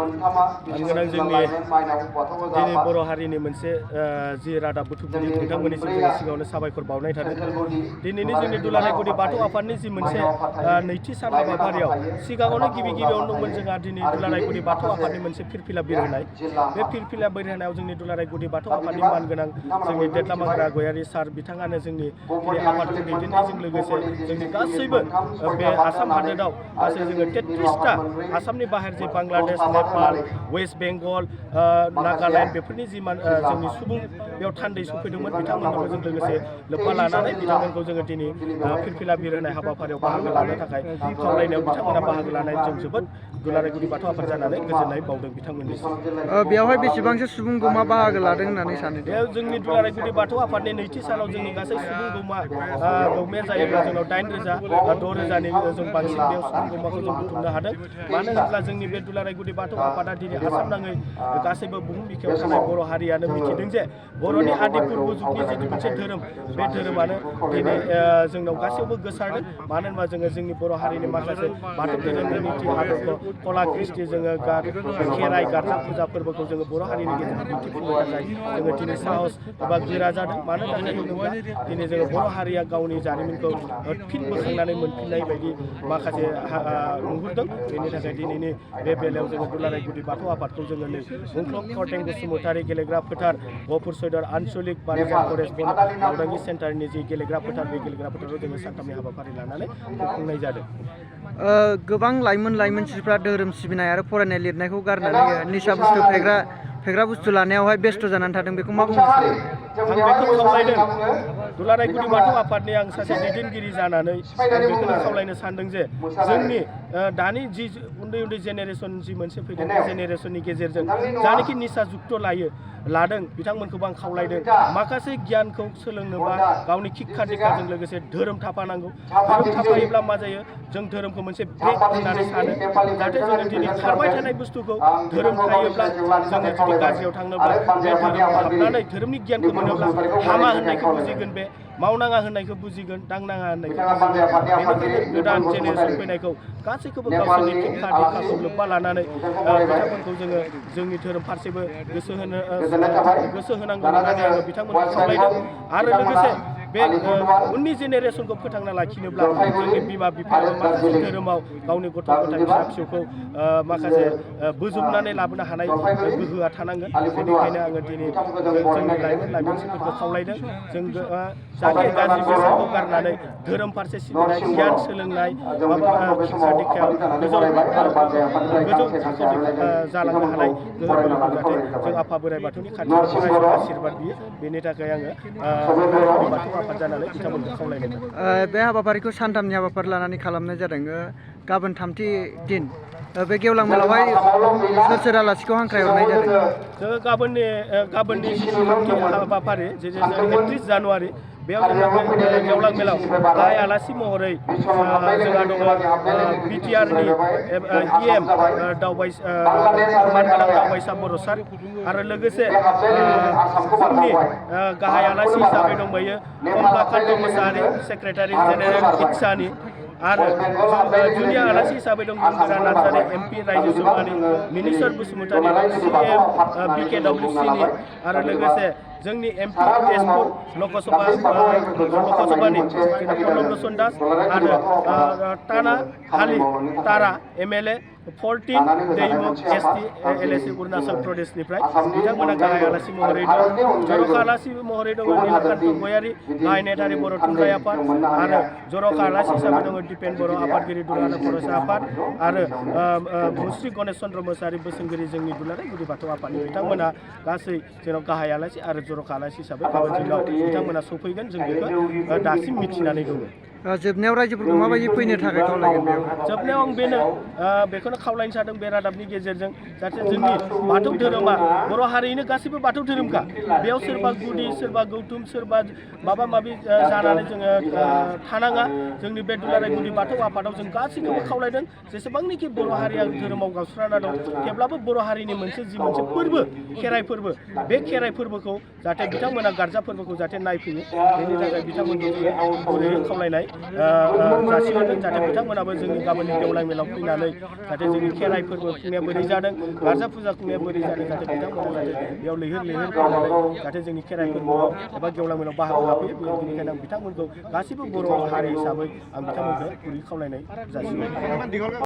मानगोनां जोंनि दिनै बर' हारिनि मोनसे जि रादाब बुथुमगिरि बिथांमोननिसिम जोंनि सिगाङावनो साबायखर बावनाय थादों। दिनैनि जोंनि दुलाराय गुदि बाथौ आफादनि जि मोनसे नैथि सान हाबाफारियाव सिगाङावनो गिबियावनो दंमोन जोंहा दिनै दुलाराय गुदि बाथौ आफादनि मोनसे फिरफिला बिरहोनाय। बे फिरफिला बिरहोनायाव जोंनि दुलाराय गुदि बाथौ आफादनि मानगोनां जोंनि देदलामांग्रा गयारि सार बिथाङानो जोंनि दिनै आफादखौ दैदेननायजों लोगोसे जोंनि गासैबो बे आसाम हादोराव गासै जोङो 33टा आसामनि बाहेर जे बांलादेश, नेपाल, वेस्ट बेंगल, नागालेण्ड बेफोरनि जि जोंनि सुबुं बेयाव थान्दै सफैदोंमोन बिथांमोननोबो जों लोगोसे लोब्बा लानानै बिथांमोनखौ जोङो दिनै फिरफिला बिरहोनाय हाबाफारियाव बाहागो लानो थाखाय खावलायनायाव बिथांमोना बाहागो लानाय जों जोबोद दुलाराय गुदि बाथौ आफाद जानानै गोजोननाय बावदों बिथांमोननिसिम। बेवहाय बेसेबांसो सुबुं गौमा बाहागो लादों होननानै सानो? बेयाव जोंनि दुलाराय गुदि बाथौ आफादनि नैथि सानाव जोंनि गासै सुबुं गौमाया जायोब्ला जोंनाव 8,000 6,000नि जों बांसिन बेयाव सुबुं गौमाखौ जों बुथुमनो हादों। मानो होनब्ला जोंनि बे दुलाराय गुदि बाथौ आफादा दिनै आसाम नाङै गासैबो बुहुम बिखायाव थानाय बर' हारियानो मिथिदों जे बर'नि आदि पुर्ब जुगनि जिथु मोनसे धोरोम बे धोरोमानो दिनै जोंनाव गासैयावबो गोसारदों। मानो होनबा जोङो जोंनि बर' हारिनि माखासे बाथौ धोरोमनि नीति आदर्श कला कृष्टि जोङो खेराइ गारजा फुजा फोरबोखौ जोङो बर' हारिनि गेजेराव दिन्थिफुंनो थाखाय जोङो दिनै साहस एबा गोरा जादों। मानो थाखाय होनोब्ला दिनै जोङो बर' हारिया गावनि जारिमिनखौ फिन बोखांनानै मोनफिननाय बायदि माखासे नुहुरदों। बेनि थाखाय दिनैनि बे बेलायाव जोङो दुलाराय गुदि बाथौ आफादखौ जोङो नै मुंख्लं खरथें बसुमतारि गेलेग्रा फोथार गहपुर सयदर आनसलिक बारिजान फरेस्ट बन मावदांगि सेन्टारनि जि गेलेग्रा फोथार बे गेलेग्रा फोथाराव जोङो सानथामनि हाबाफारि लानानै खुंफुंनाय जादों। गोबां लाइमोनसिफ्रा धोरोम सिबिनाय आरो फरायनाय लिरनायखौ गारनानै निसा बुस्थु फेग्रा बुस्थु लानायावहाय बेस्थ' जानानै थादों। बेखौ मा बुंनो सानो? आं बेखौ खावलायदों दुलाराय गुदि बाथौ आफादनि आं सासे दैदेनगिरि जानानै आं बेखौनो खावलायनो सानदों जे जोंनि दानि जि उन्दै जेनेरेसन जि मोनसे फैदों बे जेनेरेसननि गेजेरजों जानाखि निसा जुक्त लादों बिथांमोनखौबो आं खावलायदों माखासे गियानखौ सोलोंनोबा गावनि शिक्षा दीक्षाजों लोगोसे धोरोम थाफानांगौ। धोरोम थाफायोब्ला मा जायो जों धोरोमखौ मोनसे ब्रेक होननानै सानो जाहाथे जोङो दिनै खारबाय थानाय बुस्थुखौ धोरोम थायोब्ला जोङो जुदि गाज्रियाव थांनोब्ला बे धोरोमाव हाबनानै धोरोमनि गियानखौ मोनोब्ला हामा होननायखौ बुजिगोन, बे मावनाङा होननायखौ बुजिगोन, दांनाङा होननायखौ बुजिगोन। बेनिखायनो गोदान जेनेरेसन फैनायखौ गासैखौबो गावसोरनि शिक्षा दीक्षाखौ लोब्बा लानानै बिथांमोनखौ जोङो जोंनि धोरोम फारसेबो गोसो होनांगौ होननानै आङो बिथांमोनखौ खावलायदों। आरो लोगोसे बे उननि जेनेरेसनखौ फोथांना लाखिनोब्ला जोंनि बिमा बिफायाबो माखासे धोरोमाव गावनि गथ' गथाय फिसा फिसौखौ माखासे बोजबनानै लाबोनो हानाय गोहोआ थानांगोन। बेनिखायनो आङो दिनै जोंनि लाइमोनफोरखौ खावलायदों जों जाहाथे गाज्रि बेसादखौ गारनानै धोरोम फारसे सिबिनाय गियान सोलोंनाय माबा शिक्षा दीक्षायाव गोजौ थाखोआव जालांनो हानाय गोहो बोलोखौ जाहाथे जों आफा बोराइ बाथौनि खाथियाव अरायसम आशीर्बाद बियो। बेनि थाखाय आङो बाथौ आफाद जानानै बिथांमोनखौ खावलायनाय। बे हाबाफारिखौ सानथामनि हाबाफारि लानानै खालामनाय जादों। गाबोन 3थि दिन बे गेवलां मेलावहाय सोर आलासिखौ हांख्रायहरनाय जादों? जोङो गाबोननि जिथु 3थि हाबाफारि जे 31 जानुवारि बेयाव जोङो बे गेवलां मेलाव गाहाय आलासि महरै जोंहा दङ बिटिआरनि EM मानगोनां दावबायसा बर' सार आरो लोगोसे जोंनि गाहाय आलासि हिसाबै दंबायो कमलाकान्त मोसाहारि सेक्रेटारि जेनेरेल इटसानि आरो जुनिया आलासि हिसाबै दं इंदिरा नार्जारि MP राज्यसभानि मिनिस्वर बसुमतारि CM BKWCनि आरो लोगोसे जोंनि MP तेजपुर लकसभानि प्रनब लोचन दास आरो ताना हाली तारा MLA 14 दैमुख ST LSC अरुणाचल प्रदेशनिफ्राय बिथांमोना गाहाय आलासि महरै दं। जर'खा आलासि महरै दङ नीलकान्त गयारि गाहाय नेतारि बर' थुनलाइ आफाद आरो जर'खा आलासि हिसाबै दङ दिपेन बर' आफादगिरि दुलाराय फरायसा आफाद आरो मुस्रि गणेश चन्द्र मोसाहारि बोसोनगिरि जोंनि दुलाराय गुदि बाथौ आफादनि बिथांमोना गासै जोंनाव गाहाय आलासि आरो जर'खा आलासि हिसाबै गाबोन दिनाव बिथांमोना सफैगोन जों बेखौ दासिम मिथिनानै दङ। जोबनायाव रायजोफोरखौ माबायदि फैनो थाखाय खावलायगोन? जोबनायाव आं बेखौनो खावलायनो सानदों बे रादाबनि गेजेरजों जाहाथे जोंनि बाथौ धोरोमा बर' हारिनो गासैबो बाथौ धोरोमखा बेयाव सोरबा गुदि सोरबा गौथुम सोरबा माबा माबि जानानै जोङो थानाङा। जोंनि बे दुलाराय गुदि बाथौ आफादाव जों गासैखौबो खावलायदों जेसेबांनाखि बर' हारिया धोरोमाव गावस्राना दं थेवब्लाबो बर' हारिनि मोनसे फोरबो खेराइ फोरबो बे खेराइ फोरबोखौ जाहाथे बिथांमोना गारजा फोरबोखौ जाहाथे नायफैयो बेनि थाखाय बिथांमोनखौ जोङो गुरैयै खावलायनाय जासिहरदों जाहाथे बिथांमोनाबो जोंनि गाबोननि गेवलां मेलाव फैनानै जाहाथे जोंनि खेराइ फोरबो खुंनाया बोरै जादों गारजा फुजा खुंनाया बोरै जादों जाहाथे बिथांमोना जाहाथे बेयाव लैहोर लैहोर फैनानै जाहाथे जोंनि खेराइ फोरबोआव एबा गेवलां मेलाव बाहागो लाफैयो बेनिखायनो आं बिथांमोनखौ गासैबो बर' हारि हिसाबै आं बिथांमोनखौ गुरै खावलायनाय जासिहरो।